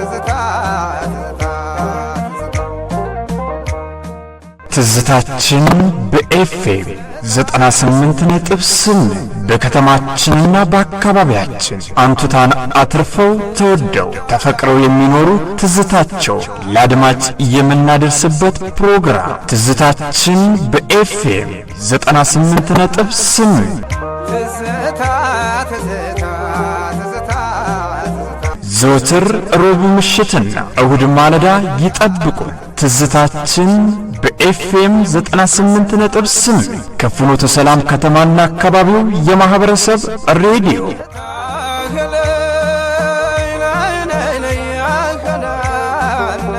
ትዝታ ትዝታ ትዝታችን በኤፍኤም 98.8 በከተማችንና በአካባቢያችን አንቱታን አትርፈው ተወደው ተፈቅረው የሚኖሩ ትዝታቸው ለአድማጭ የምናደርስበት ፕሮግራም ትዝታችን በኤፍኤም 98.8። ትዝታ ትዝታ ትዝታ ትዝታ ዘወትር ሮብ ምሽትና እሁድ ማለዳ ይጠብቁን። ትዝታችን በኤፍኤም 98.8 ከፍኖተ ሰላም ከተማና አካባቢው የማህበረሰብ ሬዲዮ። አህለይ ናይ ናይ ናይ አህላለ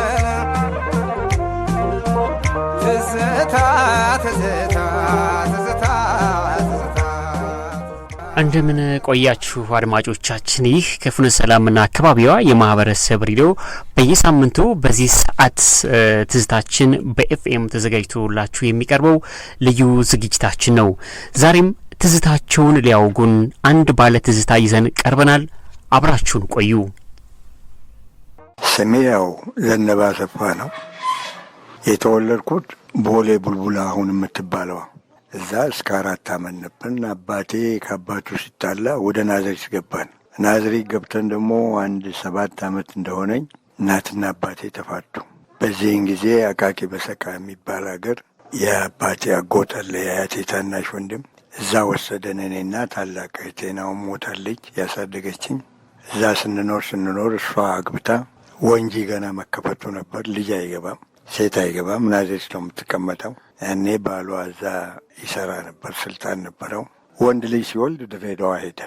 ትዝታ ትዝታ ትዝታ ትዝታ። እንደምን ቆያችሁ አድማጮቻችን። ይህ ከፍኖተ ሰላምና አካባቢዋ የማህበረሰብ ሬዲዮ በየሳምንቱ በዚህ ሰዓት ትዝታችን በኤፍኤም ተዘጋጅቶላችሁ የሚቀርበው ልዩ ዝግጅታችን ነው። ዛሬም ትዝታቸውን ሊያውጉን አንድ ባለ ትዝታ ይዘን ቀርበናል። አብራችሁን ቆዩ። ስሜ ያው ዘነበ አሰፋ ነው። የተወለድኩት ቦሌ ቡልቡላ አሁን የምትባለዋ እዛ እስከ 4 ዓመት ነበርን። አባቴ ከአባቱ ሲጣላ ወደ ናዝሬት ገባን። ናዝሬት ገብተን ደግሞ አንድ 7 ዓመት እንደሆነኝ እናትና አባቴ ተፋቱ። በዚህን ጊዜ አቃቂ በሰቃ የሚባል ሀገር የአባቴ አጎት አለ፣ የአያቴ ታናሽ ወንድም፣ እዛ ወሰደን። እኔና ታላቅ እህቴን፣ አሁን ሞታለች፣ ያሳደገችኝ። እዛ ስንኖር ስንኖር እሷ አግብታ፣ ወንጂ ገና መከፈቱ ነበር። ልጅ አይገባም፣ ሴት አይገባም። ናዝሬት ነው የምትቀመጠው። ያኔ ባሏ እዛ ይሰራ ነበር፣ ስልጣን ነበረው። ወንድ ልጅ ሲወልድ ድሬዳዋ ሄደ።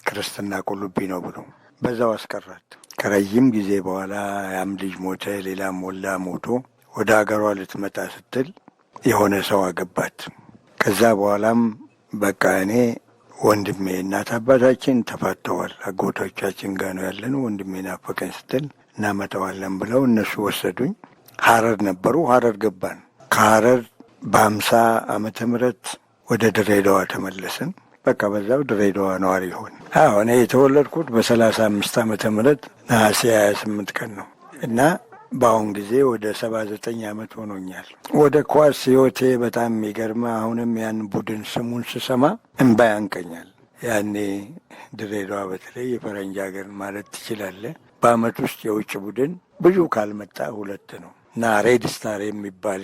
ክርስትና ቁልቢ ነው ብሎ በዛው አስቀራት። ከረጅም ጊዜ በኋላ ያም ልጅ ሞተ፣ ሌላም ወልዳ ሞቶ ወደ ሀገሯ ልትመጣ ስትል የሆነ ሰው አገባት። ከዛ በኋላም በቃ እኔ ወንድሜ፣ እናት አባታችን ተፋተዋል፣ አጎቶቻችን ጋር ነው ያለነው። ወንድሜ ናፈቀኝ ስትል እናመጣዋለን ብለው እነሱ ወሰዱኝ። ሀረር ነበሩ። ሀረር ገባን። ከሀረር በ50 ዓመተ ምህረት ወደ ድሬዳዋ ተመለስን። በቃ በዛው ድሬዳዋ ነዋሪ ሆን። አዎ፣ እኔ የተወለድኩት በ35 ዓመተ ምህረት ነሐሴ 28 ቀን ነው እና በአሁን ጊዜ ወደ 79 ዓመት ሆኖኛል። ወደ ኳስ ህይወቴ በጣም የሚገርም፣ አሁንም ያን ቡድን ስሙን ስሰማ እምባ ያንቀኛል። ያኔ ድሬዳዋ በተለይ የፈረንጅ ሀገር ማለት ትችላለህ። በአመት ውስጥ የውጭ ቡድን ብዙ ካልመጣ ሁለት ነው እና Red Star የሚባል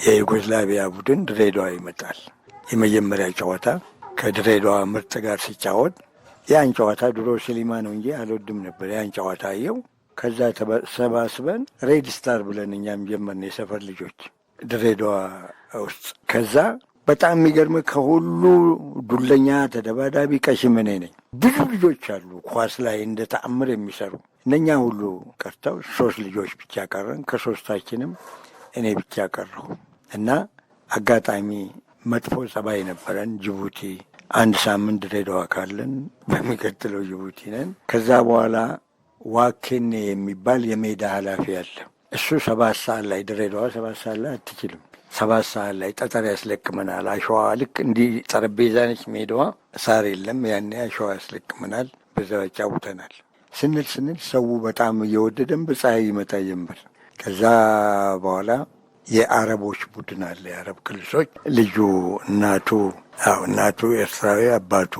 የዩጎዝላቪያ ቡድን ድሬዳዋ ይመጣል። የመጀመሪያ ጨዋታ ከድሬዳዋ ምርጥ ጋር ሲጫወት ያን ጨዋታ ድሮ ሲኒማ ነው እንጂ አልወድም ነበር። ያን ጨዋታ አየው። ከዛ ተሰባስበን Red Star ብለን እኛም ጀመርን የሰፈር ልጆች ድሬዳዋ ውስጥ። ከዛ በጣም የሚገርም ከሁሉ ዱለኛ ተደባዳቢ ቀሽም እኔ ነኝ። ብዙ ልጆች አሉ ኳስ ላይ እንደ ተአምር የሚሰሩ። እነኛ ሁሉ ቀርተው ሶስት ልጆች ብቻ ቀረን። ከሶስታችንም እኔ ብቻ ቀረሁ እና አጋጣሚ መጥፎ ጸባይ ነበረን። ጅቡቲ አንድ ሳምንት ድሬዳዋ ካለን በሚቀጥለው ጅቡቲ ነን። ከዛ በኋላ ዋኬኔ የሚባል የሜዳ ኃላፊ አለ። እሱ 7 ሰዓት ላይ፣ ድሬዳዋ 7 ሰዓት ላይ አትችልም። 7 ሰዓት ላይ ጠጠር ያስለቅመናል። አሸዋ ልክ እንዲህ ጠረጴዛ ነች ሜዳዋ፣ ሳር የለም። ያኔ አሸዋ ያስለቅመናል። በዛ ያጫውተናል። ስንል ስንል ሰው በጣም እየወደደን በፀሐይ ይመጣ ጀመር። ከዛ በኋላ የአረቦች ቡድን አለ። የአረብ ክልሶች ልጁ እናቱ፣ አዎ፣ እናቱ ኤርትራዊ አባቱ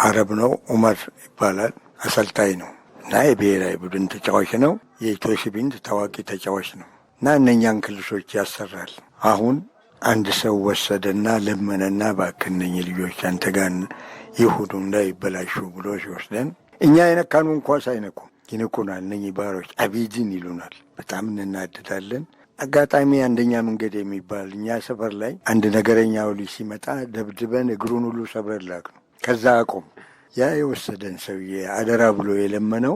አረብ ነው። ኡመር ይባላል። አሰልጣኝ ነው እና የብሔራዊ ቡድን ተጫዋች ነው። የኢትዮ ሲሚንት ታዋቂ ተጫዋች ነው እና እነኛን ክልሶች ያሰራል። አሁን አንድ ሰው ወሰደና ለመነና እባክህ እነኝህ ልጆች አንተ ጋር ይሁኑ እንዳይበላሹ ብሎ ሲወስደን እኛ የነካኑን ኳስ አይነኩም፣ ይንቁናል። እነኚህ ባሮች አቢድን ይሉናል። በጣም እንናደዳለን። አጋጣሚ አንደኛ መንገድ የሚባል እኛ ሰፈር ላይ አንድ ነገረኛው ልጅ ሲመጣ ደብድበን እግሩን ሁሉ ሰብረን ላክ ነው። ከዛ አቆም። ያ የወሰደን ሰውዬ አደራ ብሎ የለመነው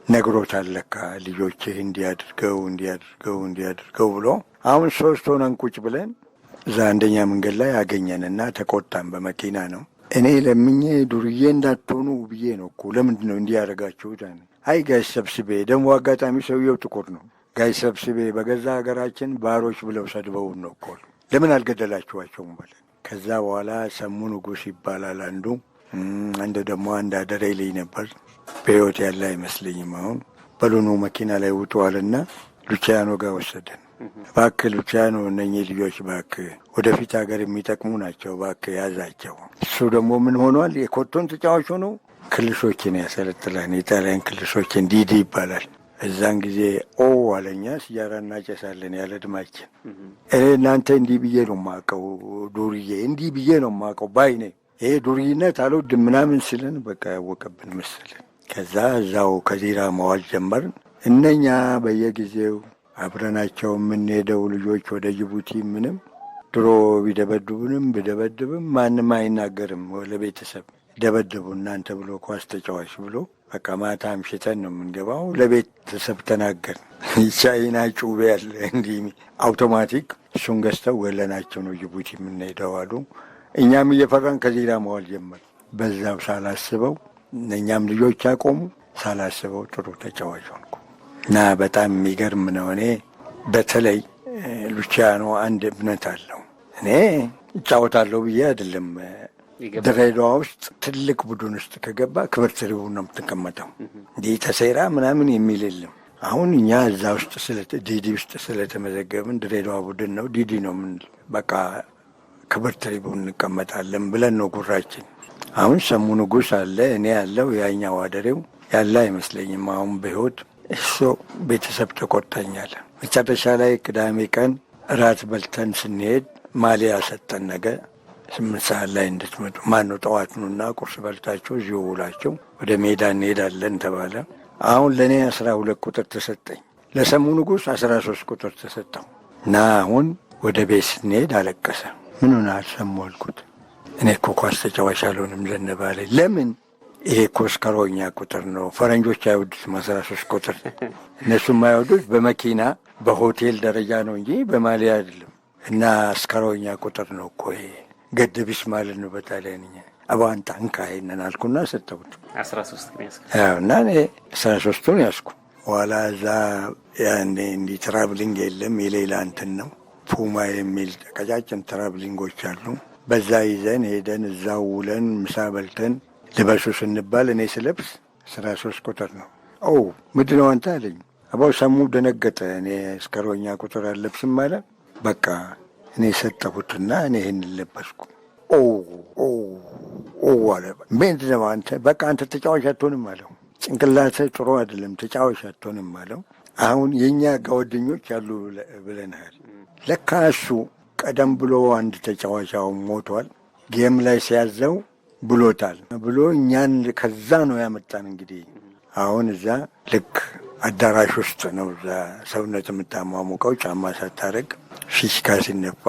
ነግሮታል ለካ፣ ልጆችህ እንዲያድርገው እንዲያድርገው እንዲያድርገው ብሎ። አሁን ሶስት ሆነን ቁጭ ብለን እዛ አንደኛ መንገድ ላይ አገኘንና ተቆጣን። በመኪና ነው። እኔ ለምኜ ዱርዬ እንዳትሆኑ ብዬ ነው እኮ፣ ለምንድን ነው እንዲህ ያደረጋችሁት? አይ ጋሽ ሰብስቤ፣ ደግሞ አጋጣሚ ሰውየው ጥቁር ነው። ጋሽ ሰብስቤ በገዛ ሀገራችን ባሮች ብለው ሰድበውን ነው እኮ፣ ለምን አልገደላችኋቸውም? በለን። ከዛ በኋላ ሰሙ ንጉስ ይባላል አንዱ፣ አንድ ደግሞ አንድ አደሬ ልጅ ነበር፣ በህይወት ያለ አይመስለኝም አሁን። በሉ በሉኑ መኪና ላይ ውጡ አለና ሉቺያኖ ጋር ወሰደን። እባክህ ሉቺያኖ፣ እነኚህ ልጆች እባክህ ወደፊት ሀገር የሚጠቅሙ ናቸው፣ እባክህ ያዛቸው። እሱ ደግሞ ምን ሆኗል? የኮቶን ተጫዋች ሆኖ ክልሶችን ያሰለጥላል። የጣሊያን ክልሶችን ዲዲ ይባላል። እዛን ጊዜ ኦ አለኛ፣ ሲጃራ እናጨሳለን ያለ እድማችን። እኔ እናንተ እንዲህ ብዬ ነው የማውቀው፣ ዱርዬ እንዲህ ብዬ ነው የማውቀው ባይ ነኝ። ይሄ ዱርዬነት አልወድም ምናምን ስልን በቃ ያወቀብን መሰለን። ከዛ እዛው ከዚራ መዋል ጀመርን። እነኛ በየጊዜው አብረናቸው የምንሄደው ልጆች ወደ ጅቡቲ ምንም ድሮ ቢደበድቡንም ብደበድብም ማንም አይናገርም። ለቤተሰብ ደበደቡ እናንተ ብሎ ኳስ ተጫዋች ብሎ በቃ ማታ አምሽተን ነው የምንገባው። ለቤተሰብ ተናገር። ቻይና ጩቤ ያለ እንዲህ አውቶማቲክ እሱን ገዝተው ወለናቸው ነው ጅቡቲ የምንሄደው አሉ። እኛም እየፈራን ከዚራ መዋል ጀመር። በዛው ሳላስበው እኛም ልጆች አቆሙ። ሳላስበው ጥሩ ተጫዋች ሆንኩ እና በጣም የሚገርም ነው። እኔ በተለይ ሉቺያኖ አንድ እምነት አለው። እኔ እጫወታለሁ ብዬ አይደለም። ድሬዳዋ ውስጥ ትልቅ ቡድን ውስጥ ከገባ ክብር ትሪቡን ነው የምትቀመጠው። እንዲህ ተሴራ ምናምን የሚል የለም። አሁን እኛ እዛ ውስጥ ዲዲ ውስጥ ስለተመዘገብን ድሬዳዋ ቡድን ነው ዲዲ ነው ምን በቃ ክብር ትሪቡን እንቀመጣለን ብለን ነው ጉራችን። አሁን ሰሙ ንጉስ አለ፣ እኔ ያለው ያኛው አደሬው ያለ አይመስለኝም አሁን በሕይወት እሱ ቤተሰብ ተቆጣኛል። መጨረሻ ላይ ቅዳሜ ቀን እራት በልተን ስንሄድ ማሊያ ሰጠን። ነገ 8 ሰዓት ላይ እንድትመጡ ማነው ጠዋት ኑና ቁርስ በልታችሁ እዚሁ ውላችሁ ወደ ሜዳ እንሄዳለን ተባለ። አሁን ለእኔ 12 ቁጥር ተሰጠኝ፣ ለሰሙ ንጉስ 13 ቁጥር ተሰጠው እና አሁን ወደ ቤት ስንሄድ አለቀሰ። ምን ሆነሃል ሰሙ አልኩት። እኔ እኮ ኳስ ተጫዋች አልሆንም ዘነበ አለኝ። ለምን? ይሄ እኮ እስከሮኛ ቁጥር ነው፣ ፈረንጆች አይወዱትም 13 ቁጥር። እነሱ የማይወዱት በመኪና በሆቴል ደረጃ ነው እንጂ በማሊያ አይደለም። እና እስከሮኛ ቁጥር ነው እኮ ይሄ ገደቢስ ማለት ነው በጣሊያንኛ። አባንታ እንካ ይሄንን አልኩና ሰጠሁት። እና እኔ 13ቱን ያዝኩ። በኋላ እዛ ያኔ እንዲህ travelling የለም የሌላ እንትን ነው ፑማ የሚል ቀጫጭን travelling ኦች አሉ። በዛ ይዘን ሄደን እዛው ውለን ምሳ በልተን ልበሱ ስንባል እኔ ስለብስ 13 ቁጥር ነው። ኦ ምንድን ነው አንተ አለኝ። አባው ሰሙ ደነገጠ። እኔ እስከሮኛ ቁጥር አልለብስም አለ። በቃ እኔ ሰጠሁትና እኔ ይህን ለበስኩ። ኦ ኦ ኦ አለ። ምንድን ነው አንተ በቃ አንተ ተጫዋች አትሆንም አለው። ጭንቅላትህ ጥሩ አይደለም ተጫዋች አትሆንም አለው። አሁን የእኛ ጓደኞች አሉ ብለናል። ለካ እሱ ቀደም ብሎ አንድ ተጫዋች አሁን ሞቷል። game ላይ ሲያዘው ብሎታል ብሎ እኛን ከዛ ነው ያመጣን። እንግዲህ አሁን እዛ ልክ አዳራሽ ውስጥ ነው እዛ ሰውነት የምታሟሙቀው ጫማ ሳታረግ ፊሽካ ሲነፋ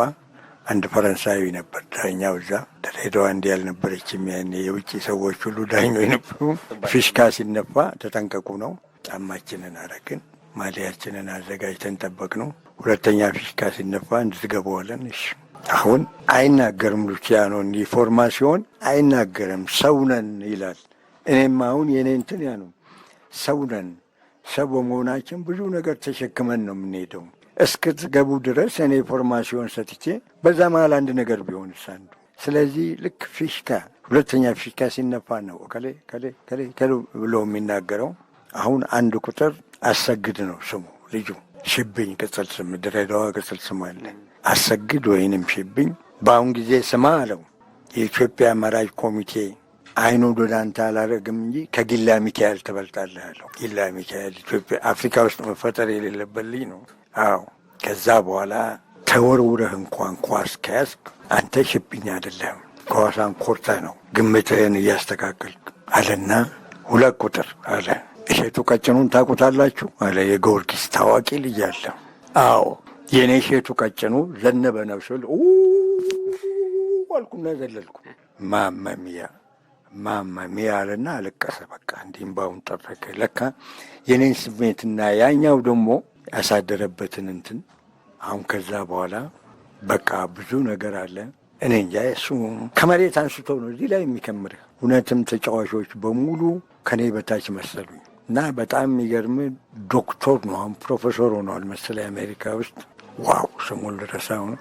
አንድ ፈረንሳዊ ነበር ዳኛው እዛ። ድሬዳዋ እንዲህ ያልነበረችም ያኔ የውጭ ሰዎች ሁሉ ዳኞች ነበሩ። ፊሽካ ሲነፋ ተጠንቀቁ ነው። ጫማችንን አረግን፣ ማሊያችንን አዘጋጅተን ጠበቅ ነው። ሁለተኛ ፊሽካ ሲነፋ እንድትገባዋለን። እሺ አሁን አይናገርም ሉቺያኖ እንዲህ ፎርማ ሲሆን አይናገርም። ሰው ነን ይላል። እኔም አሁን የኔ እንትን ያ ነው፣ ሰው ነን። ሰው በመሆናችን ብዙ ነገር ተሸክመን ነው የምንሄደው። እስክትገቡ ድረስ እኔ ፎርማሲዮን ሰጥቼ በዛ መሀል አንድ ነገር ቢሆን አንዱ። ስለዚህ ልክ ፊሽካ ሁለተኛ ፊሽካ ሲነፋ ነው ከሌ ከሌ ከሌ ከሌ ብሎ የሚናገረው። አሁን አንድ ቁጥር አሰግድ ነው ስሙ ልጁ። ሽብኝ ቅጽል ስም ድሬዳዋ ቅጽል ስም አለ። አሰግድ ወይንም ሽብኝ። በአሁን ጊዜ ስማ አለው የኢትዮጵያ መራጅ ኮሚቴ አይኑ ወደ አንተ አላረግም እንጂ ከጊላ ሚካኤል ትበልጣለህ አለው። ጊላ ሚካኤል ኢትዮጵያ አፍሪካ ውስጥ መፈጠር የሌለበት ልጅ ነው። አዎ ከዛ በኋላ ተወርውረህ እንኳን ኳስ ከያዝክ አንተ ሽብኝ አይደለህም፣ ኳሷን ኮርተህ ነው ግምትህን እያስተካከልክ አለና 2 ቁጥር አለ። እሸቱ ቀጭኑን ታውቁታላችሁ አለ። የጊዮርጊስ ታዋቂ ልጅ አለ። አዎ የኔ እሸቱ ቀጭኑ ዘነበ ነው ስል አልኩና ዘለልኩ። ማማሚያ ማማሚያ አለና አለቀሰ። በቃ እንዲህ እምባውን ጠረገ። ለካ የኔን ስሜትና ያኛው ደግሞ ያሳደረበትን እንትን አሁን ከዛ በኋላ በቃ ብዙ ነገር አለ። እኔ እንጃ እሱ ከመሬት አንስቶ ነው እዚህ ላይ የሚከምርህ። እውነትም ተጫዋቾች በሙሉ ከኔ በታች መሰሉኝ እና በጣም የሚገርም ዶክተር ነው አሁን ፕሮፌሰር ሆኗል መሰለኝ አሜሪካ ውስጥ። wow ስሙን ልረሳው ነው።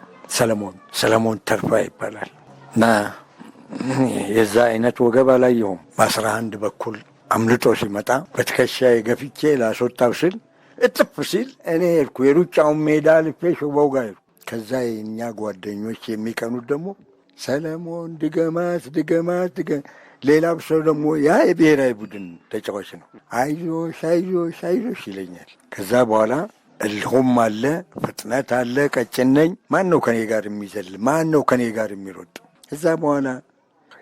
ሰለሞን ተርፋ ይባላል። እና የዛ አይነት ወገብ አላየሁም። በ11 በኩል አምልጦ ሲመጣ በትከሻዬ ገፍቼ ላስወጣው ስል እጥፍ ሲል እኔ ሄድኩ። የሩጫውን ሜዳ አልፌ ሽቦው ጋር ሄድኩ። ከዛ የእኛ ጓደኞች የሚቀኑት ደግሞ ሰለሞን ድገማት ድገማት ድገ ሌላው ሰው ደግሞ ያ የብሔራዊ ቡድን ተጫዋች ነው። አይዞሽ አይዞሽ አይዞሽ ይለኛል። ከዛ በኋላ እልሁም አለ፣ ፍጥነት አለ፣ ቀጭን ነኝ። ማን ነው ከኔ ጋር የሚዘል? ማን ነው ከኔ ጋር የሚሮጥ? ከዛ በኋላ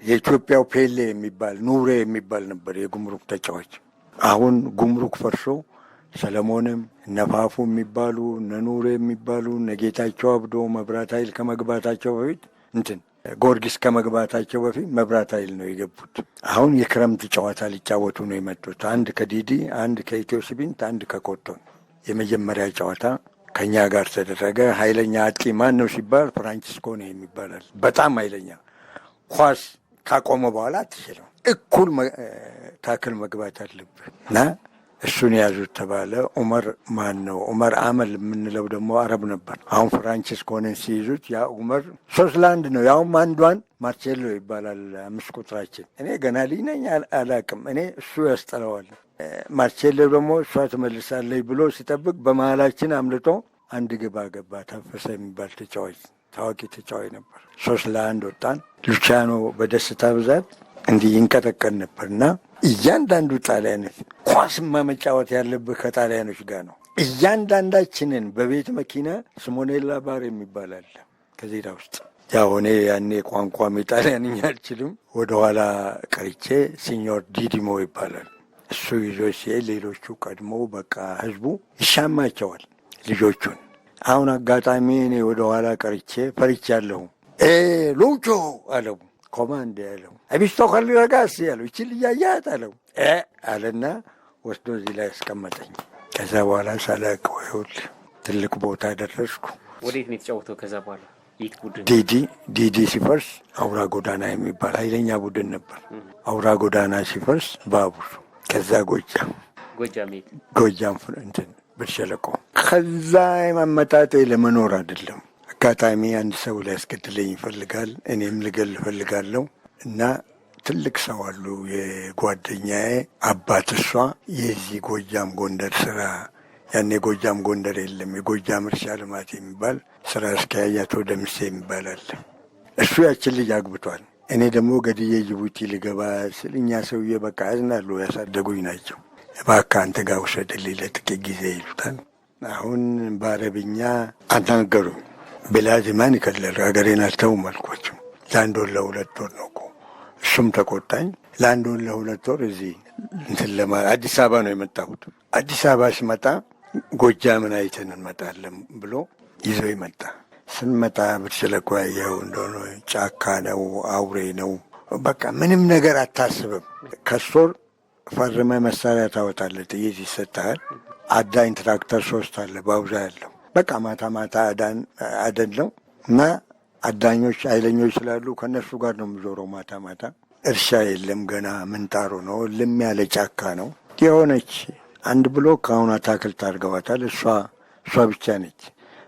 የኢትዮጵያው ፔሌ የሚባል ኑሬ የሚባል ነበር የጉምሩክ ተጫዋች። አሁን ጉምሩክ ፈርሶ ሰለሞንም እነፋፉ የሚባሉ እነ ኑሬ የሚባሉ እነ ጌታቸው አብዶ መብራት ኃይል ከመግባታቸው በፊት እንትን ጊዮርጊስ ከመግባታቸው በፊት መብራት ኃይል ነው የገቡት። አሁን የክረምት ጨዋታ ሊጫወቱ ነው የመጡት። አንድ ከዲዲ፣ አንድ ከኢትዮ ሲሚንት፣ አንድ ከኮቶን። የመጀመሪያ ጨዋታ ከኛ ጋር ተደረገ። ኃይለኛ አጥቂ ማን ነው ሲባል ፍራንቺስኮ ነው የሚባላል። በጣም ኃይለኛ ኳስ ካቆመ በኋላ አትችለው፣ እኩል tackle መግባት አለብህ እና እሱን ያዙት ተባለ። ዑመር ማን ነው ዑመር አመል የምንለው ደግሞ አረብ ነበር። አሁን ፍራንቺስኮንን ሲይዙት ያ ዑመር 3-1 ነው። ያውም አንዷን ማርቼሎ ይባላል 5 ቁጥራችን። እኔ ገና ልጅ ነኝ አላቅም። እኔ እሱ ያስጠለዋል። ማርቼሎ ደግሞ እሷ ትመልሳለች ብሎ ሲጠብቅ በመሀላችን አምልጦ አንድ ግብ አገባ። ታፈሰ የሚባል ተጫዋች ታዋቂ ተጫዋች ነበር። 3-1 ወጣን። ሉቺያኖ በደስታ ብዛት እንዲህ ይንቀጠቀጥ ነበርና እያንዳንዱ ጣሊያኖች ኳስማ መጫወት ያለብህ ከጣሊያኖች ጋር ነው። እያንዳንዳችንን በቤት መኪና ስሞኔላ ባር የሚባል አለ ከዜዳ ውስጥ። ያው እኔ ያኔ ቋንቋም ጣሊያንኛ አልችልም። ወደኋላ ቀርቼ ሲኞር ዲዲሞ ይባላል እሱ ይዞ ሲሄድ ሌሎቹ ቀድሞ በቃ ህዝቡ ይሻማቸዋል ልጆቹን። አሁን አጋጣሚ እኔ ወደኋላ ቀርቼ ፈርቻለሁ። ሉቾ አለው ኮማንድ ያለው አቢስቶ ከሊረጋስ ያለው ይቺ ልጅ አያት አለው አለና ወስዶ እዚህ ላይ ያስቀመጠኝ። ከዛ በኋላ ሳላውቀው ይኸውልህ ትልቅ ቦታ ደረስኩ። ወዴት ነው የተጫወተው? ከዛ በኋላ የት ቡድን? ዲዲ ሲፈርስ አውራ ጎዳና የሚባል ኃይለኛ ቡድን ነበር። አውራ ጎዳና ሲፈርስ ባቡር፣ ከዛ ጎጃም ጎጃም እንትን ብር ሸለቆ። ከዛ የማመጣጤ ለመኖር አይደለም። አጋጣሚ አንድ ሰው ሊያስገድለኝ ይፈልጋል፣ እኔም ልገል እፈልጋለሁ እና ትልቅ ሰው አሉ የጓደኛዬ አባት፣ እሷ የዚህ ጎጃም ጎንደር ስራ ያኔ ጎጃም ጎንደር የለም፣ የጎጃም እርሻ ልማት የሚባል ስራ አስኪያጅ አቶ ደምሴ የሚባል አለ። እሱ ያችን ልጅ አግብቷል። እኔ ደግሞ ገድዬ ጅቡቲ ልገባ ስል እኛ ሰውዬ በቃ ያዝናሉ፣ ያሳደጉኝ ናቸው። እባክህ አንተ ጋር ውሰድልኝ ለጥቂት ጊዜ ይሉታል። አሁን በአረብኛ አናገሩኝ። ብላጅ ማን ይከለል ሀገሬን አልተውም አልኳቸው። ለ1 ወር ለ2 ወር ነው እኮ። እሱም ተቆጣኝ። ለ1 ወር ለ2 ወር እዚህ እንትን አዲስ አበባ ነው የመጣሁት። አዲስ አበባ ስመጣ ጎጃምን አይተን እንመጣለን ብሎ ይዞ ይመጣ። ስንመጣ ብር ሸለቆ ያየኸው እንደሆነ ጫካ ነው፣ አውሬ ነው። በቃ ምንም ነገር አታስብም። ከ store ፈርመ መሳሪያ ታወጣለህ፣ ጥይት ይሰጥሃል። አዳኝ ትራክተር 3 አለ ባውዛ ያለው በቃ ማታ ማታ አደን ነው እና አዳኞች ኃይለኞች ስላሉ ከነሱ ጋር ነው የምዞረው ማታ ማታ። እርሻ የለም ገና ምንጣሮ ነው፣ ልም ያለ ጫካ ነው። የሆነች አንድ ብሎክ አሁን አታክልት አድርገዋታል። እሷ ብቻ ነች።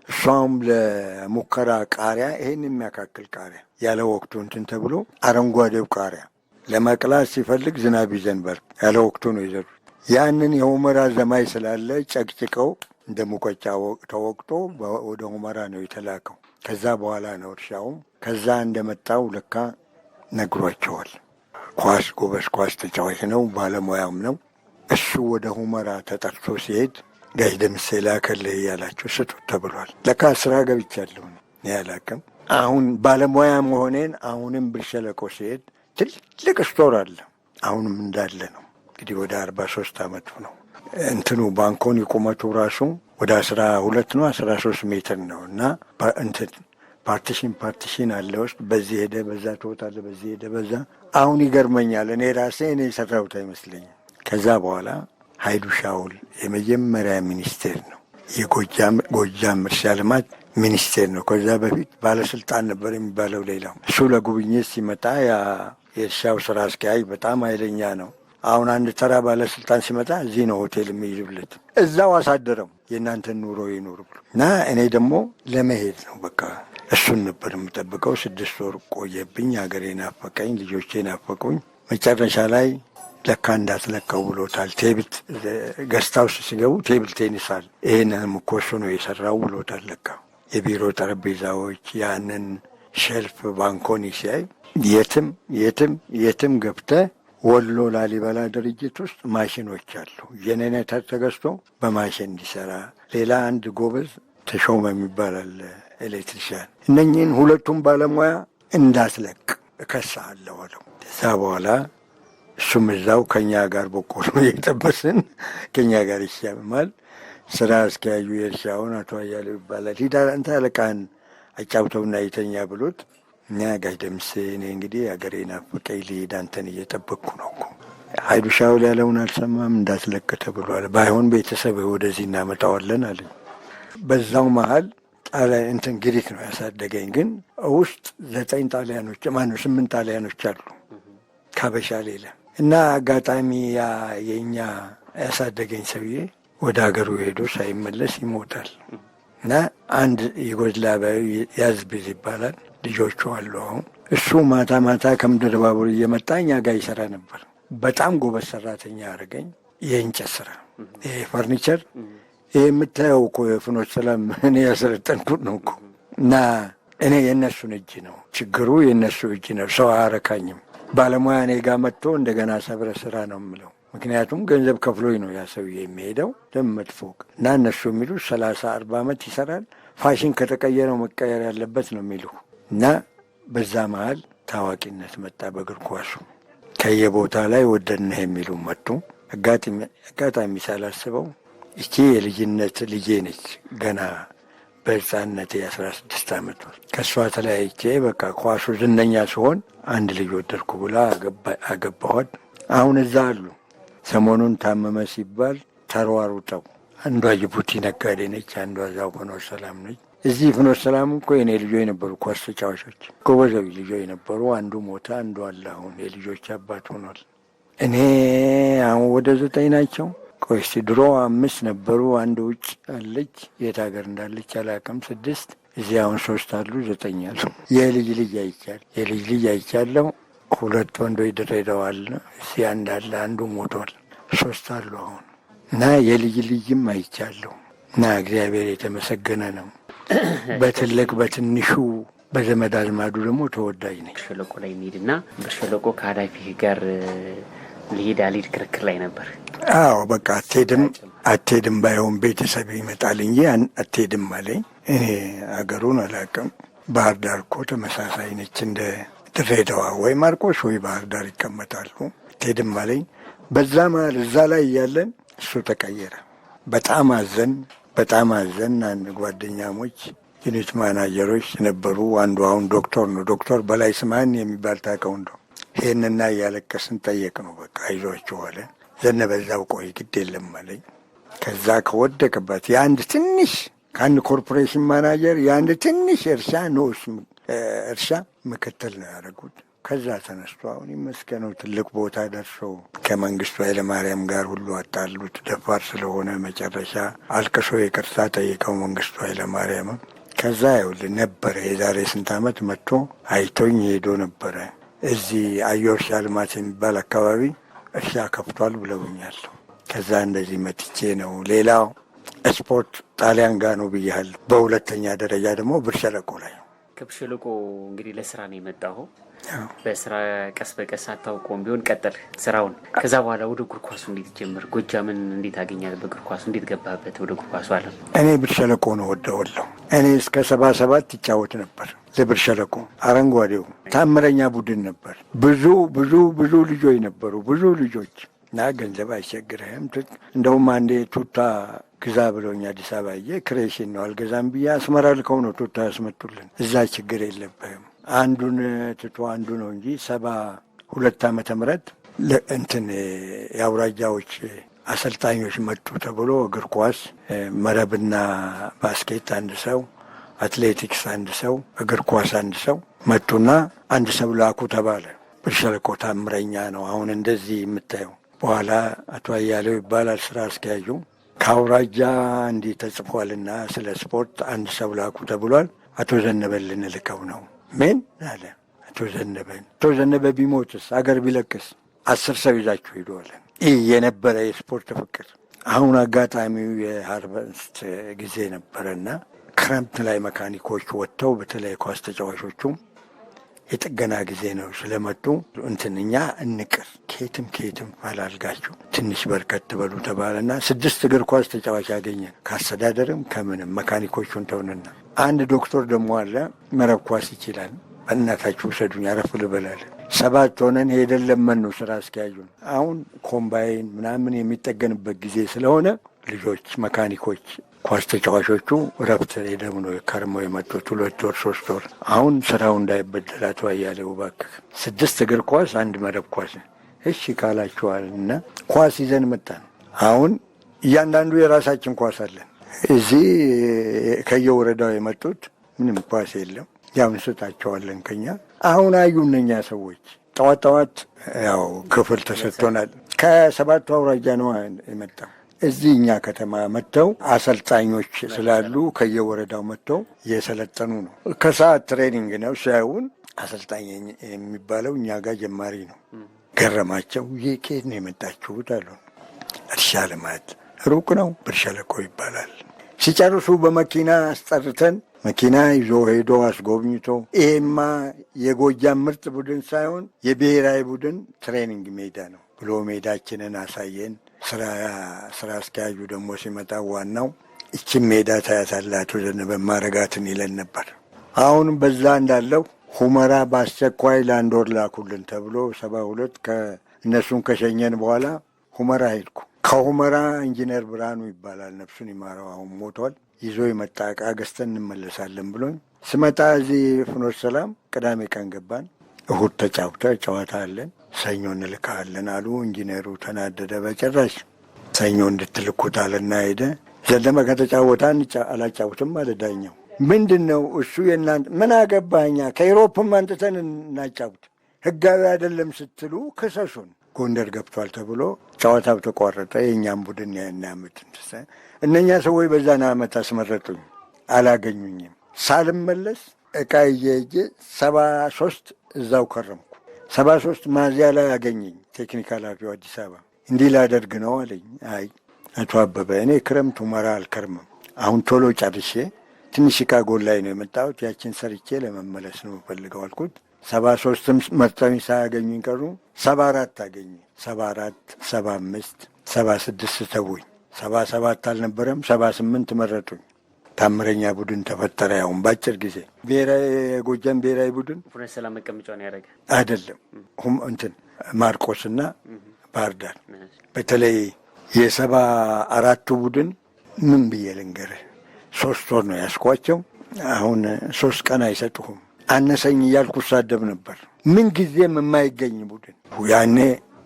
እሷም ለሙከራ ቃሪያ ይሄን የሚያካክል ቃሪያ ያለ ወቅቱ እንትን ተብሎ አረንጓዴው ቃሪያ ለመቅላት ሲፈልግ ዝናብ ይዘንባል። ያለ ወቅቱ ነው የዘሩት። ያንን የሁመራ ዘማይ ስላለ ጨቅጭቀው እንደ ሙቀጫ ተወቅጦ ወደ ሁመራ ነው የተላከው። ከዛ በኋላ ነው እርሻውም። ከዛ እንደመጣው ለካ ነግሯቸዋል። ኳስ ጎበዝ ኳስ ተጫዋች ነው፣ ባለሙያም ነው። እሱ ወደ ሁመራ ተጠርቶ ሲሄድ ጋሽ ደምሴ ላከልህ እያላቸው ስጡት ተብሏል። ለካ ስራ ገብቻለሁ እኔ አላውቅም። አሁን ባለሙያ መሆኔን አሁንም ብር ሸለቆ ሲሄድ ትልቅ store አለ፣ አሁንም እንዳለ ነው። እንግዲህ ወደ 43 ዓመቱ ነው። እንትኑ ባንኮኒ ቁመቱ ራሱ ወደ 12 ነው 13 ሜትር ነው። እና እንትን partition አለ ውስጥ በዚህ ሄደ በዛ ትወጣለህ፣ በዚህ ሄደ በዛ። አሁን ይገርመኛል እኔ ራሴ እኔ የሰራሁት አይመስለኝም። ከዛ በኋላ ኃይሉ ሻውል የመጀመሪያ ሚኒስቴር ነው፣ የጎጃም እርሻ ልማት ሚኒስቴር ነው። ከዛ በፊት ባለስልጣን ነበር የሚባለው ሌላው። እሱ ለጉብኝት ሲመጣ ያ የእርሻው ስራ አስኪያጅ በጣም ኃይለኛ ነው። አሁን አንድ ተራ ባለስልጣን ሲመጣ እዚህ ነው ሆቴል የሚይዙለት፣ እዛው አሳደረው የእናንተን ኑሮ ይኑር ብሎ እና እኔ ደግሞ ለመሄድ ነው በቃ እሱን ነበር የምጠብቀው። 6 ወር ቆየብኝ። ሀገሬ ናፈቀኝ፣ ልጆቼ ናፈቁኝ። መጨረሻ ላይ ለካ እንዳትለቀው ብሎታል። Table guest house ሲገቡ table tennis አለ። ይህንንም እኮ እሱ ነው የሰራው ብሎታል። ለካ የቢሮ ጠረጴዛዎች ያንን shelf ባንኮኒ ሲያይ የትም የትም የትም ገብተህ ወሎ ላሊበላ ድርጅት ውስጥ ማሽኖች አሉ። ጄኔሬተር ተገዝቶ በማሽን እንዲሰራ ሌላ አንድ ጎበዝ ተሾመ የሚባል አለ electrician። እነኝህን ሁለቱም ባለሙያ እንዳትለቅ እከሳለሁ አለው። ከዛ በኋላ እሱም እዛው ከኛ ጋር በቆሎ እየጠበስን ከኛ ጋር ይሻማል። ስራ አስኪያጁ የእርሻውን አቶ አያሌው ይባላል። ሂድ አንተ አለቃህን አጫውተውና ይተኛ ብሎት እኛ ጋሽ ደምሴ እኔ እንግዲህ አገሬ ናፍቀኝ ልሄድ አንተን እየጠበቅኩ ነው እኮ ሀይሉ ሻውል ያለውን አልሰማም እንዳትለቅ ተብሏል። ባይሆን ቤተሰብ ወደዚህ እናመጣዋለን አለኝ። በዛው መሀል ጣሊያን እንትን ግሪክ ነው ያሳደገኝ፣ ግን ውስጥ ዘጠኝ ጣሊያኖች ማነው ስምንት ጣሊያኖች አሉ ካበሻ ሌላ እና አጋጣሚ ያ የእኛ ያሳደገኝ ሰውዬ ወደ ሀገሩ ሄዶ ሳይመለስ ይሞታል። እና አንድ ዩጎዝላቪያዊ ያዝብዝ ይባላል። ልጆቹ አሉ አሁን። እሱ ማታ ማታ ከምድር ባቡር እየመጣ እኛ ጋር ይሰራ ነበር። በጣም ጎበዝ ሰራተኛ አደረገኝ። የእንጨት ስራ፣ ይሄ ፈርኒቸር፣ ይሄ የምታየው እኮ የፍኖተ ሰላም እኔ ያሰለጠንኩት ነው እኮ። እና እኔ የእነሱን እጅ ነው ችግሩ፣ የእነሱ እጅ ነው። ሰው አያረካኝም። ባለሙያ እኔ ጋር መጥቶ እንደገና ሰብረ ስራ ነው የምለው። ምክንያቱም ገንዘብ ከፍሎኝ ነው ያ ሰውዬ የሚሄደው ደም መጥፎ እና እነሱ የሚሉ 30-40 ዓመት ይሰራል። ፋሽን ከተቀየረው መቀየር ያለበት ነው የሚሉ እና በዛ መሀል ታዋቂነት መጣ በእግር ኳሱ። ከየቦታ ላይ ወደድንህ የሚሉ መጡ። አጋጣሚ ሳላስበው እቺ የልጅነት ልጄ ነች። ገና በሕፃንነቴ 16 ዓመት ከእሷ ተለያይቼ በቃ ኳሱ ዝነኛ ሲሆን አንድ ልጅ ወደድኩ ብላ አገባኋት። አሁን እዛ አሉ። ሰሞኑን ታመመ ሲባል ተሯሩጠው አንዷ ጅቡቲ ነጋዴ ነች፣ አንዷ እዛው ፍኖተ ሰላም ነች። እዚህ ፍኖተ ሰላም እኮ የኔ ልጆች ነበሩ፣ ኳስ ተጫዋቾች ጎበዞች ልጆች ነበሩ። አንዱ ሞተ፣ አንዱ አለ። አሁን የልጆች አባት ሆኗል። እኔ አሁን ወደ ዘጠኝ ናቸው። ቆይ እስቲ ድሮ አምስት ነበሩ። አንድ ውጭ አለች፣ የት ሀገር እንዳለች አላውቅም። ስድስት እዚህ አሁን ሶስት አሉ፣ ዘጠኝ አሉ። የልጅ ልጅ አይቻል የልጅ ልጅ አይቻለሁ። ሁለት ወንዶች ድሬዳዋ አለ፣ እዚህ አንድ አለ፣ አንዱ ሞቷል። ሶስት አሉ አሁን እና የልጅ ልጅም አይቻለሁ። እና እግዚአብሔር የተመሰገነ ነው። በትልቅ በትንሹ በዘመድ አዝማዱ ደግሞ ተወዳጅ ነኝ። ብር ሸለቆ ላይ እንሂድና ብር ሸለቆ ከኃላፊህ ጋር ልሂድ አልሂድ ክርክር ላይ ነበር። አዎ በቃ አትሄድም አትሄድም፣ ባይሆን ቤተሰብ ይመጣል እንጂ አትሄድም አለኝ። እኔ አገሩን አላውቅም። ባህር ዳር እኮ ተመሳሳይ ነች እንደ ድሬዳዋ፣ ወይ ማርቆስ ወይ ባህር ዳር ይቀመጣሉ። አትሄድም አለኝ። በዛ መሀል እዛ ላይ እያለን እሱ ተቀየረ። በጣም አዘን፣ በጣም አዘን። አንድ ጓደኛሞች unit manager ኦች ነበሩ። አንዱ አሁን ዶክተር ነው፣ ዶክተር በላይ ስማን የሚባል ታውቀው እንደው ይህንና እያለቀስን ጠየቅ ነው። በቃ አይዟችሁ አለ። ዘነበ እዛው ቆይ ግድ የለም አለኝ። ከዛ ከወደቀበት የአንድ ትንሽ ከአንድ corporation manager የአንድ ትንሽ እርሻ ንዑስ እርሻ ምክትል ነው ያደረጉት። ከዛ ተነስቶ አሁን ይመስገነው ትልቅ ቦታ ደርሶ ከመንግስቱ ኃይለማርያም ጋር ሁሉ አጣሉት። ደፋር ስለሆነ መጨረሻ አልቅሶ ይቅርታ ጠይቀው መንግስቱ ኃይለማርያምም ከዛ ይኸውልህ ነበረ የዛሬ ስንት ዓመት መጥቶ አይቶኝ ሄዶ ነበረ። እዚህ አዮ እርሻ ልማት የሚባል አካባቢ እርሻ ከፍቷል ብለውኛል። ከዛ እንደዚህ መጥቼ ነው። ሌላው ስፖርት ጣሊያን ጋር ነው ብያለሁ። በሁለተኛ ደረጃ ደግሞ ብር ሸለቆ ላይ ነው። ከብር ሸለቆ እንግዲህ ለስራ ነው የመጣኸው። በስራ ቀስ በቀስ አታውቀውም ቢሆን ቀጠል ስራውን። ከዛ በኋላ ወደ እግር ኳሱ እንዴት ጀመር? ጎጃምን እንዴት አገኛት? በእግር ኳሱ እንዴት ገባህበት? ወደ እግር ኳሱ አለም። እኔ ብር ሸለቆ ነው ወደወለሁ። እኔ እስከ 77 ይጫወት ነበር ለብር ሸለቆ። አረንጓዴው ታምረኛ ቡድን ነበር። ብዙ ብዙ ብዙ ልጆች ነበሩ፣ ብዙ ልጆች እና ገንዘብ አይቸግርህም። እንደውም አንዴ ቱታ ግዛ ብለውኝ አዲስ አበባ ዬ ክሬሽን ነው አልገዛም ብዬ አስመራ ልከው ነው ቱታ ያስመጡልን። እዛ ችግር የለብህም። አንዱን ትቶ አንዱ ነው እንጂ 72 ዓመተ ምህረት እንትን የአውራጃዎች አሰልጣኞች መጡ ተብሎ እግር ኳስ መረብና basket አንድ ሰው፣ አትሌቲክስ አንድ ሰው፣ እግር ኳስ አንድ ሰው መጡና አንድ ሰው ላኩ ተባለ። ብር ሸለቆ ታምረኛ ነው አሁን እንደዚህ የምታየው። በኋላ አቶ አያሌው ይባላል ስራ አስኪያጁ። ከአውራጃ እንዲህ ተጽፏልና ስለ ስፖርት አንድ ሰው ላኩ ተብሏል። አቶ ዘነበን ልንልከው ነው። ምን አለ አቶ ዘነበን? አቶ ዘነበ ቢሞትስ አገር ቢለቅስ? 10 ሰው ይዛችሁ ሂዱ አለን። ይህ የነበረ የስፖርት ፍቅር። አሁን አጋጣሚው የ harvest ጊዜ ነበረና ክረምት ላይ መካኒኮች ወጥተው በተለይ ኳስ ተጫዋቾቹም የጥገና ጊዜ ነው ስለመጡ እንትን እኛ እንቅር ከየትም ከየትም ፈላልጋችሁ ትንሽ በርከት በሉ ተባለና 6 እግር ኳስ ተጫዋች አገኘን። ካስተዳደርም ከምንም መካኒኮቹን ተውንና አንድ ዶክተር ደግሞ አለ መረብ ኳስ ይችላል፣ በእናታችሁ ውሰዱኝ አረፍ ልበላል። 7 ሆነን ሄደን ለመን ነው ስራ አስኪያጁን። አሁን ኮምባይን ምናምን የሚጠገንበት ጊዜ ስለሆነ ልጆች መካኒኮች ኳስ ተጫዋቾቹ እረፍት ሄደው ነው ከርመው የመጡት 2 ወር 3 ወር። አሁን ስራው እንዳይበደል አቶ አያሌው እባክህ 6 እግር ኳስ 1 መረብ ኳስ እሺ ካላችኋልና ኳስ ይዘን መጣን። አሁን እያንዳንዱ የራሳችን ኳስ አለን። እዚህ ከየወረዳው የመጡት ምንም ኳስ የለም፣ ያው እንሰጣቸዋለን ከኛ። አሁን አዩ እነኛ ሰዎች ጠዋት ጠዋት ያው ክፍል ተሰጥቶናል። ከ7 አውራጃ ነው የመጣው። እዚህ እኛ ከተማ መጥተው አሰልጣኞች ስላሉ ከየወረዳው መጥተው የሰለጠኑ ነው። ከሰዓት training ነው ሲያዩን አሰልጣኝ የሚባለው እኛ ጋር ጀማሪ ነው። ገረማቸው። ይህ ከየት ነው የመጣችሁት አሉ። እርሻ ልማት ሩቅ ነው ብር ሸለቆ ይባላል። ሲጨርሱ በመኪና አስጠርተን መኪና ይዞ ሄዶ አስጎብኝቶ ይሄማ የጎጃም ምርጥ ቡድን ሳይሆን የብሔራዊ ቡድን training ሜዳ ነው ብሎ ሜዳችንን አሳየን። ስራ አስኪያጁ ደግሞ ሲመጣ ዋናው እቺን ሜዳ ታያታለህ አቶ ዘነበ ማረጋትን ይለን ነበር። አሁን በዛ እንዳለው ሁመራ በአስቸኳይ ለአንድ ወር ላኩልን ተብሎ 72 ከእነሱን ከሸኘን በኋላ ሁመራ ሄድኩ። ከሁመራ ኢንጂነር ብርሃኑ ይባላል ነፍሱን ይማረው አሁን ሞቷል። ይዞ የመጣ ዕቃ ገዝተን እንመለሳለን ብሎኝ ስመጣ እዚህ ፍኖተ ሰላም ቅዳሜ ቀን ገባን። እሁድ ተጫውተ ጨዋታ አለን ሰኞ እንልካለን አሉ። ኢንጂነሩ ተናደደ። በጭራሽ ሰኞ እንድትልኩት አለና ሄደ። ዘነበ ከተጫወተ አላጫውትም አለ ዳኛው። ምንድነው እሱ የእናንተ ምን አገባኛ ከኢሮፕም አንጥተን እናጫውት ህጋዊ አይደለም ስትሉ ክሰሱን። ጎንደር ገብቷል ተብሎ ጨዋታው ተቋረጠ። የኛም ቡድን ያናምት እነኛ ሰዎች በዛን አመት አስመረጡኝ፣ አላገኙኝም። ሳልመለስ ዕቃ ይዤ ሄጄ 73 እዛው ከረምኩ። 73 ሚያዝያ ላይ አገኘኝ ቴክኒክ ኃላፊው አዲስ አበባ። እንዲህ ላደርግ ነው አለኝ። አይ አቶ አበበ እኔ ክረምት ሁመራ አልከርምም፣ አሁን ቶሎ ጨርሼ ትንሽ ዕቃ ጎን ላይ ነው የመጣሁት፣ ያችን ሰርቼ ለመመለስ ነው የምፈልገው አልኩት። 73ም መርጠውኝ ሳያገኙኝ ቀሩ። 74 አገኘ። 74 75 76 ተውኝ። 77 አልነበረም 78 መረጡኝ። ታምረኛ ቡድን ተፈጠረ። ያውን ባጭር ጊዜ ብሔራዊ የጎጃም ብሔራዊ ቡድን ፍኖተ ሰላም መቀመጫውን ያደረገ አይደለም እንትን ማርቆስና ባህር ዳር በተለይ የ74ቱ ቡድን ምን ብዬ ልንገርህ፣ 3 ወር ነው ያስኳቸው። አሁን 3 ቀን አይሰጡህም። አነሰኝ እያልኩ ሳደብ ነበር። ምን ጊዜም የማይገኝ ቡድን ያኔ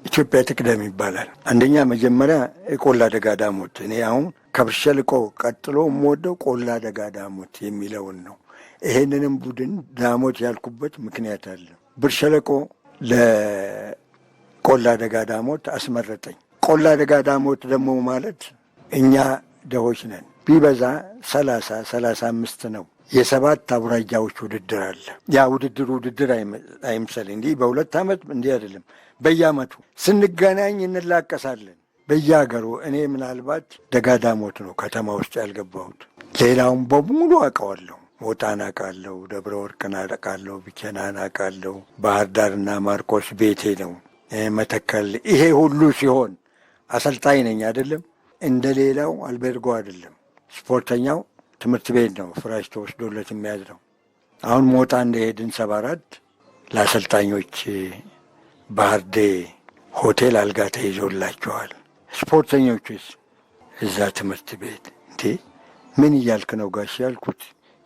ኢትዮጵያ ትቅደም ይባላል። አንደኛ መጀመሪያ የቆላ ደጋ ዳሞት። እኔ አሁን ከብር ሸለቆ ቀጥሎ የምወደው ቆላ ደጋ ዳሞት የሚለውን ነው። ይሄንንም ቡድን ዳሞት ያልኩበት ምክንያት አለ። ብር ሸለቆ ለቆላ ደጋ ዳሞት አስመረጠኝ። ቆላ ደጋ ዳሞት ደግሞ ማለት እኛ ደሆች ነን፣ ቢበዛ 30 35 ነው። የ7 አውራጃዎች ውድድር አለ። ያ ውድድር ውድድር አይምሰል እንዲህ በሁለት ዓመት እንዲህ አይደለም። በየዓመቱ ስንገናኝ እንላቀሳለን በየሀገሩ። እኔ ምናልባት ደጋዳሞት ነው ከተማ ውስጥ ያልገባሁት፣ ሌላውን በሙሉ አውቀዋለሁ። ሞጣን አውቃለሁ፣ ደብረ ወርቅን አውቃለሁ፣ ቢቸናን አውቃለሁ፣ ባህር ዳርና ማርቆስ ቤቴ ነው፣ መተከል። ይሄ ሁሉ ሲሆን አሰልጣኝ ነኝ አይደለም፣ እንደሌላው አልቤርጎ አይደለም። ስፖርተኛው ትምህርት ቤት ነው ፍራሽ ተወስዶለት የሚያድረው። አሁን ሞጣ እንደሄድን 74 ለአሰልጣኞች ባህር ዴ ሆቴል አልጋ ተይዞላቸዋል። ስፖርተኞቹስ እዛ ትምህርት ቤት። እንዴ ምን እያልክ ነው ጋሽ ያልኩት።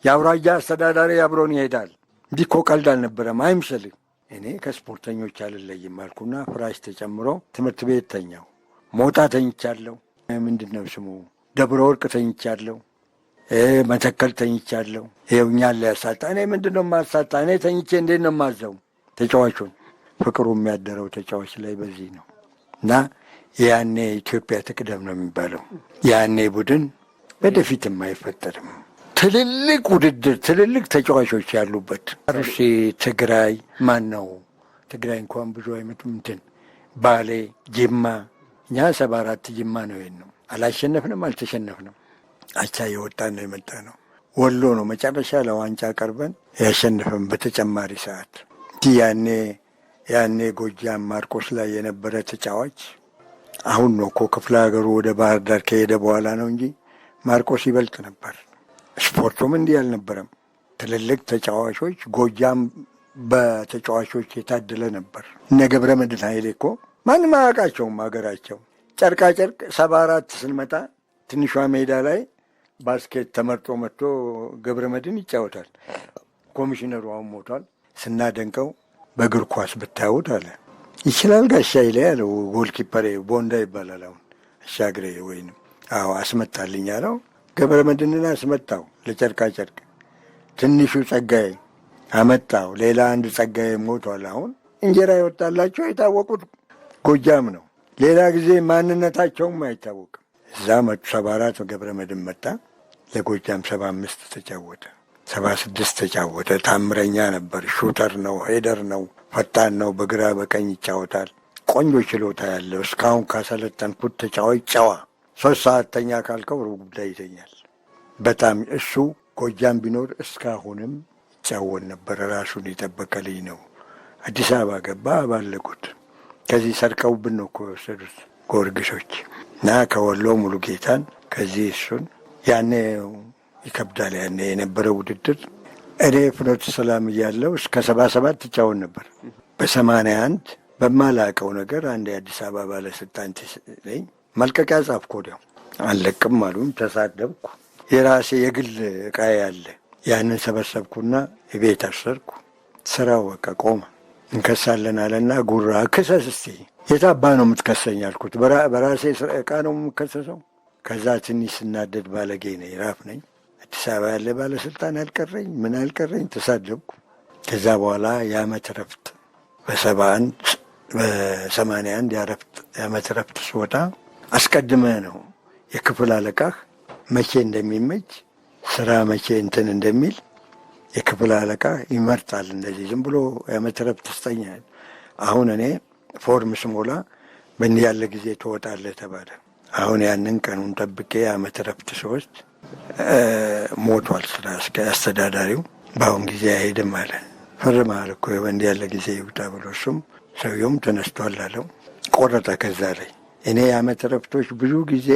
የአውራጃ አስተዳዳሪ አብሮን ይሄዳል። እንዲህ እኮ ቀልድ አልነበረም አይምሰልም። እኔ ከስፖርተኞች አልለይም አልኩና ፍራሽ ተጨምሮ ትምህርት ቤት ተኛው። ሞጣ ተኝቻለሁ። ምንድነው ስሙ ደብረ ወርቅ ተኝቻለሁ። መተከል ተኝቻለሁ። ይኸው እኛን ሊያሳጣ እኔ ምንድነው የማሳጣ? እኔ ተኝቼ እንዴት ነው የማዘው ተጫዋቹን? ፍቅሩ የሚያደረው ተጫዋች ላይ በዚህ ነው። እና ያኔ ኢትዮጵያ ትቅደም ነው የሚባለው። ያኔ ቡድን ወደፊትም አይፈጠርም። ትልልቅ ውድድር ትልልቅ ተጫዋቾች ያሉበት አሩሲ፣ ትግራይ ማን ነው? ትግራይ እንኳን ብዙ አይመጡም። እንትን ባሌ፣ ጅማ። እኛ 74 ጅማ ነው ይሄን ነው አላሸነፍንም፣ አልተሸነፍንም። አቻ የወጣን ነው የመጣ ነው። ወሎ ነው መጨረሻ ለዋንጫ ቀርበን ያሸንፈን በተጨማሪ ሰዓት። ያኔ ጎጃም ማርቆስ ላይ የነበረ ተጫዋች አሁን ነው እኮ ክፍለ ሀገሩ ወደ ባህር ዳር ከሄደ በኋላ ነው እንጂ ማርቆስ ይበልጥ ነበር። ስፖርቱም እንዲህ አልነበረም። ትልልቅ ተጫዋቾች ጎጃም በተጫዋቾች የታደለ ነበር። እነ ገብረ መድህን ኃይሌ እኮ ማንም አያውቃቸውም ሀገራቸው። ጨርቃ ጨርቅ 74 ስንመጣ ትንሿ ሜዳ ላይ basket ተመርጦ መጥቶ ገብረ መድህን ይጫወታል። ኮሚሽነሩ አሁን ሞቷል። ስናደንቀው በእግር ኳስ ብታዩት አለ ይችላል ጋሻ ይለ ያለው goalkeeper ቦንዳ ይባላል። አሁን አሻግሬ ወይንም አዎ አስመጣልኝ አለው። ገብረ መድህንን አስመጣው ለጨርቃ ጨርቅ። ትንሹ ጸጋዬ አመጣው። ሌላ አንድ ጸጋዬ ሞቷል። አሁን እንጀራ የወጣላቸው የታወቁት ጎጃም ነው። ሌላ ጊዜ ማንነታቸውም አይታወቅም። እዛ መጡ። 74 ገብረ መድህን መጣ። ለጎጃም 75 ተጫወተ፣ 76 ተጫወተ። ታምረኛ ነበር። shooter ነው፣ header ነው፣ ፈጣን ነው። በግራ በቀኝ ይጫወታል። ቆንጆ ችሎታ ያለው እስካሁን ካሰለጠንኩት ተጫዋች ጨዋ። 3 ሰዓት ተኛ ካልከው ሩብ ጉዳይ ይተኛል። በጣም እሱ ጎጃም ቢኖር እስካሁንም ይጫወት ነበር። ራሱን የጠበቀ ልጅ ነው። አዲስ አበባ ገባ፣ አባለጉት። ከዚህ ሰርቀውብን ነው እኮ የወሰዱት ጊዮርጊሶች እና ከወሎ ሙሉ ጌታን ከዚህ እሱን ያኔ ይከብዳል። ያኔ የነበረው ውድድር እኔ ፍኖተ ሰላም እያለሁ እስከ 77 እጫወት ነበር። በ81 በማላውቀው ነገር አንድ የአዲስ አበባ ባለስልጣን ነኝ መልቀቂያ ጻፍኩ። ወዲያው አልለቅም አሉኝ። ተሳደብኩ። የራሴ የግል ዕቃዬ አለ። ያንን ሰበሰብኩና ቤት አሰርኩ። ስራው በቃ ቆመ። እንከሳለን አለና ጉራ ክሰስ እስቲ የታባ ነው የምትከሰኝ አልኩት። በራሴ ዕቃ ነው የምከሰሰው። ከዛ ትንሽ ስናደድ ባለጌ ነኝ፣ ራፍ ነኝ። አዲስ አበባ ያለ ባለስልጣን አልቀረኝ ምን አልቀረኝ፣ ተሳደብኩ። ከዛ በኋላ የዓመት ረፍት በ71 በ81 የዓመት ረፍት ስወጣ አስቀድመህ ነው የክፍል አለቃህ መቼ እንደሚመች ስራ መቼ እንትን እንደሚል የክፍል አለቃ ይመርጣል። እንደዚህ ዝም ብሎ የዓመት ረፍት ስጠኝ። አሁን እኔ ፎርም ስሞላ በእንዲህ ያለ ጊዜ ትወጣለህ ተባለ። አሁን ያንን ቀኑን ጠብቄ የዓመት ረፍት ስወስድ ሞቷል ስራ አስተዳዳሪው። በአሁን ጊዜ አይሄድም አለ። ፈርመሃል እኮ በእንዲህ ያለ ጊዜ ይውጣ ብሎ እሱም ሰውየውም ተነስቷል አለው። ቆረጠ። ከዛ ላይ እኔ የዓመት ረፍቶች ብዙ ጊዜ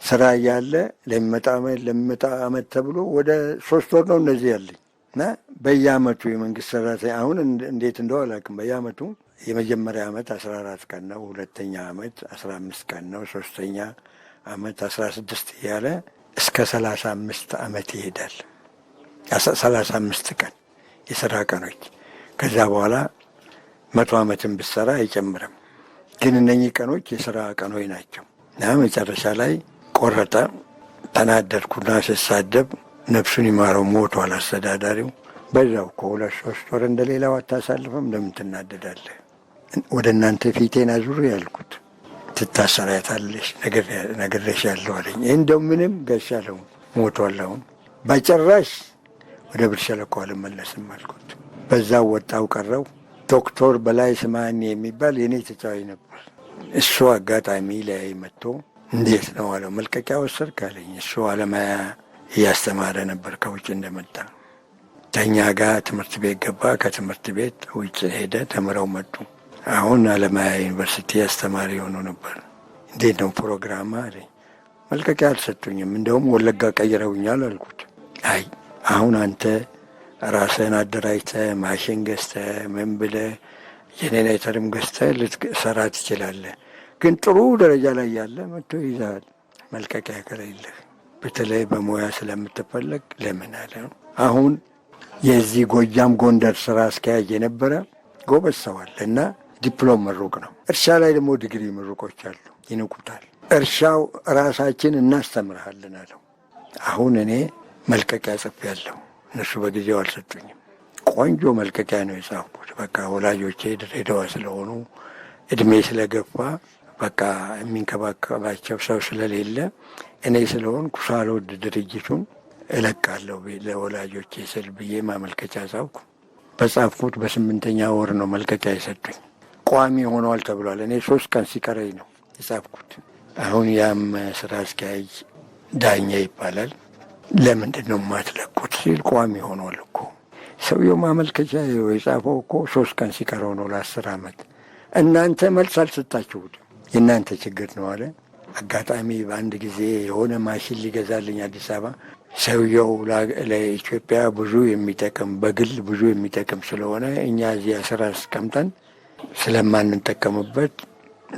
ስራ እያለ ለሚመጣ ዓመት ተብሎ ወደ 3 ወር ነው እነዚህ ያለኝ እና በየዓመቱ የመንግስት ሰራተኛ አሁን እንዴት እንደው አላውቅም። በየዓመቱ የመጀመሪያ ዓመት 14 ቀን ነው፣ ሁለተኛ ዓመት 15 ቀን ነው፣ ሶስተኛ ዓመት 16 እያለ እስከ 35 ዓመት ይሄዳል። 35 ቀን የስራ ቀኖች። ከዛ በኋላ 100 ዓመትን ብትሰራ አይጨምርም። ግን እነኚህ ቀኖች የስራ ቀኖች ናቸው። እና መጨረሻ ላይ ቆረጠ። ተናደድኩና ስሳደብ ነፍሱን ይማረው ሞቷል አስተዳዳሪው። በዛው እኮ 2-3 ወር እንደሌላው አታሳልፍም፣ ለምን ትናደዳለህ? ወደ እናንተ ፊቴን አዙር ያልኩት ትታሰሪያታለሽ ነግሬሻለሁ አለኝ። እንደው ምንም ገሻለሁ ሞቷል። አሁን በጭራሽ ወደ ብር ሸለቆ አልመለስም አልኩት። በዛው ወጣው ቀረው። ዶክተር በላይ ስማኒ የሚባል የኔ ተጫዋች ነበር። እሱ አጋጣሚ ላይ መጥቶ እንዴት ነው አለው። መልቀቂያ ወሰድክ አለኝ። እሱ አለማያ እያስተማረ ነበር ከውጭ እንደመጣ። ከኛ ጋር ትምህርት ቤት ገባ። ከትምህርት ቤት ውጭ ሄደ። ተምረው መጡ። አሁን አለማያ ዩኒቨርሲቲ አስተማሪ ሆኖ ነበር። እንዴት ነው ፕሮግራም አለኝ። መልቀቂያ አልሰጡኝም፣ እንደውም ወለጋ ቀይረውኛል አልኩት። አይ አሁን አንተ ራስህን አደራጅተህ ማሽን ገዝተህ ምን ብለህ ጄኔሬተርም ገዝተህ ልትሰራ ትችላለህ። ግን ጥሩ ደረጃ ላይ ያለ መጥቶ ይዘሃል። መልቀቂያ ከሌለህ በተለይ በሙያ ስለምትፈለግ ለምን አለ። አሁን የዚህ ጎጃም ጎንደር ስራ አስኪያጅ የነበረ ጎበዝ ሰው አለ እና ዲፕሎም ምሩቅ ነው። እርሻ ላይ ደግሞ ዲግሪ ምሩቆች አሉ፣ ይንቁታል። እርሻው ራሳችን እናስተምርሃለን አለው። አሁን እኔ መልቀቂያ ጽፌያለሁ። እነሱ በጊዜው አልሰጡኝም። ቆንጆ መልቀቂያ ነው የጻፍኩት። በቃ ወላጆቼ ድሬዳዋ ስለሆኑ እድሜ ስለገፋ በቃ የሚንከባከባቸው ሰው ስለሌለ እኔ ስለሆንኩ ሳልወድ ድርጅቱን እለቃለሁ ለወላጆቼ ስል ብዬ ማመልከቻ ጻፍኩ። በጻፍኩት በ8ኛ ወር ነው መልቀቂያ የሰጡኝ። ቋሚ ሆኗል ተብሏል። እኔ 3 ቀን ሲቀረኝ ነው የጻፍኩት። አሁን ያም ስራ አስኪያጅ ዳኛ ይባላል። ለምንድን ነው የማትለቁት ሲል ቋሚ ሆኗል እኮ። ሰውየው ማመልከቻ የጻፈው እኮ 3 ቀን ሲቀረው ነው ለ10 ዓመት። እናንተ መልስ አልሰጣችሁትም፣ የእናንተ ችግር ነው አለ። አጋጣሚ በአንድ ጊዜ የሆነ ማሽን ሊገዛልኝ አዲስ አበባ፣ ሰውየው ለኢትዮጵያ ብዙ የሚጠቅም፣ በግል ብዙ የሚጠቅም ስለሆነ እኛ እዚያ ስራ አስቀምጠን ስለማንጠቀምበት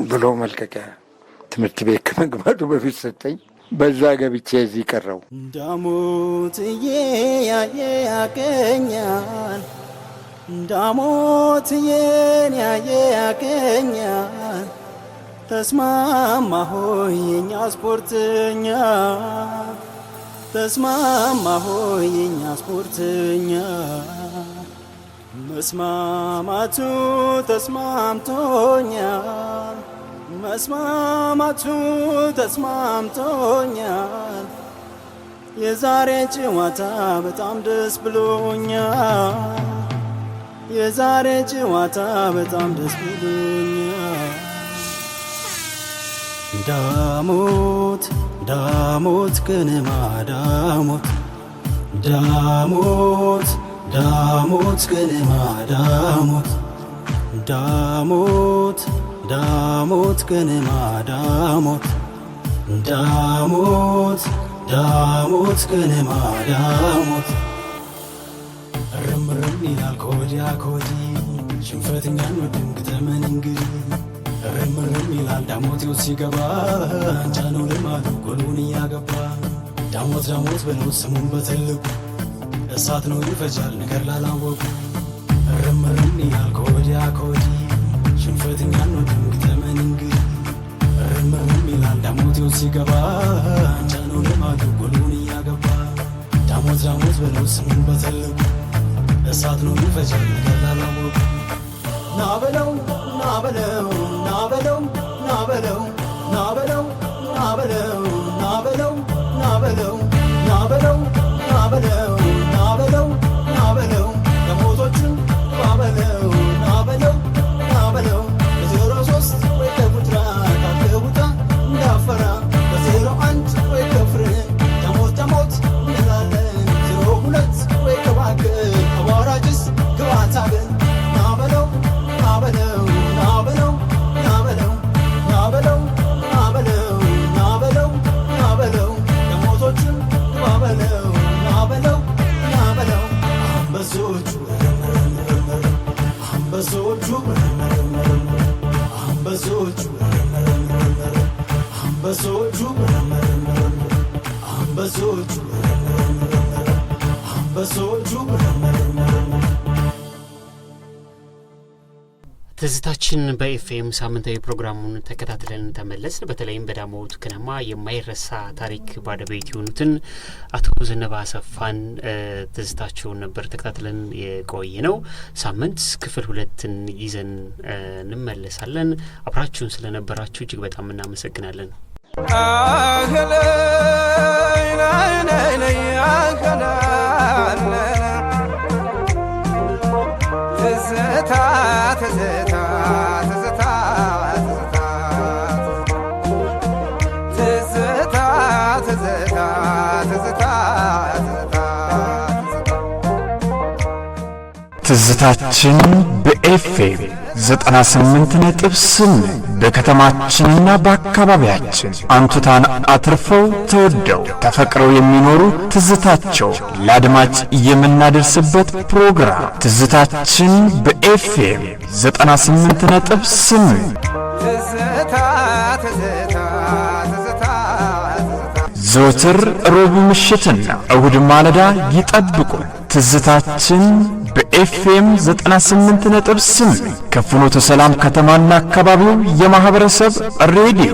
ብሎ መልቀቂያ ትምህርት ቤት ከመግባቱ በፊት ሰጠኝ። በዛ ገብቼ እዚህ ቀረው። ዳሞትዬ ያየ ያገኛል፣ ዳሞትዬን ያየ ያገኛል። ተስማማ ሆይ የኛ ስፖርተኛ፣ ተስማማ ሆይ የኛ ስፖርተኛ። መስማማቱ ተስማምቶኛል፣ መስማማቱ ተስማምቶኛል። የዛሬ ጨዋታ በጣም ደስ ብሎኛል። የዛሬ ጨዋታ በጣም ደስ ብሎኛል። ዳሞት ዳሞት ከነማ ዳሞት፣ ዳሞት ዳሞት ከነማ ዳሞት፣ ዳሞት ዳሞት ከነማ ዳሞት፣ ዳሞት ዳሞት ከነማ ዳሞት። እርም እርም ይላል ከወዲያ ከወዲህ፣ ሽንፈተኛን ወድም ግጠመን እንግዲህ። እርም እርም ይላል ዳሞት ሲገባ፣ አንጃ ነው ልማዱ ጎሉን እያገባ። ዳሞት ዳሞት ብለው ስሙን በትልቁ፣ እሳት ነው ይፈጃል ነገር ላላወቁ። እርም እርም ይላል ከወዲያ ከወዲህ፣ ሽንፈተኛን ወድም ግጠመን እንግዲህ። እርም እርም ይላል ዳሞት ሲገባ፣ አንጃ ነው ልማዱ ጎሉን እያገባ። ዳሞት ዳሞት ብለው ስሙን በትልቁ፣ እሳት ነው ይፈጃል ነገር ላላወቁ። ና በለው ና በለው ና በለው ና በለው ና በለው ና በለው ና በለው ና በለው ና በለው ና በለው ና በለው ና በለው ደሞዞቹን ና በለው ና በለው ና በለው። በ03 ወይ ከጉድራ ካለውጣ እንዳፈራ፣ በ01 ወይ ከፍር ደሞዝ ደሞዝ እንላለን። 02 ወይ ከባክል አቧራጭስ ግባታብን። ና በለው ና በለው ና በለው ና በለው ና በለው ና በለው ና በለው ና በለው ደሞዞቹን ግባ በለው ና በለው ና በለው። አንበሶቹ እርም አንበሶቹ እርም አንበሶቹ እርም አንበሶቹ እርም አንበሶቹ እርም አንበሶቹ እርም። ትዝታችን በኤፍኤም ሳምንታዊ ፕሮግራሙን ተከታትለን ተመለስን። በተለይም በዳሞት ከነማ የማይረሳ ታሪክ ባለቤት የሆኑትን አቶ ዘነበ አሰፋን ትዝታቸውን ነበር ተከታትለን የቆየ ነው። ሳምንት ክፍል ሁለትን ይዘን እንመለሳለን። አብራችሁን ስለነበራችሁ እጅግ በጣም እናመሰግናለን። አህለይ ነይ ነይ ነይ አህላለ ትዝታ ትዝታ ትዝታ ትዝታ ትዝታ ትዝታ ትዝታ። ትዝታችን በኤፍኤም 98.8 በከተማችንና በአካባቢያችን አንቱታን አትርፈው ተወደው ተፈቅረው የሚኖሩ ትዝታቸው ለአድማጭ የምናደርስበት ፕሮግራም ትዝታችን በኤፍኤም 98.8 ትዝታ ትዝታ ትዝታ ዘወትር ሮብ ምሽትና እሁድ ማለዳ ይጠብቁን። ትዝታችን በኤፍኤም 98.8 ከፍኖተ ሰላም ከተማና አካባቢው የማህበረሰብ ሬዲዮ።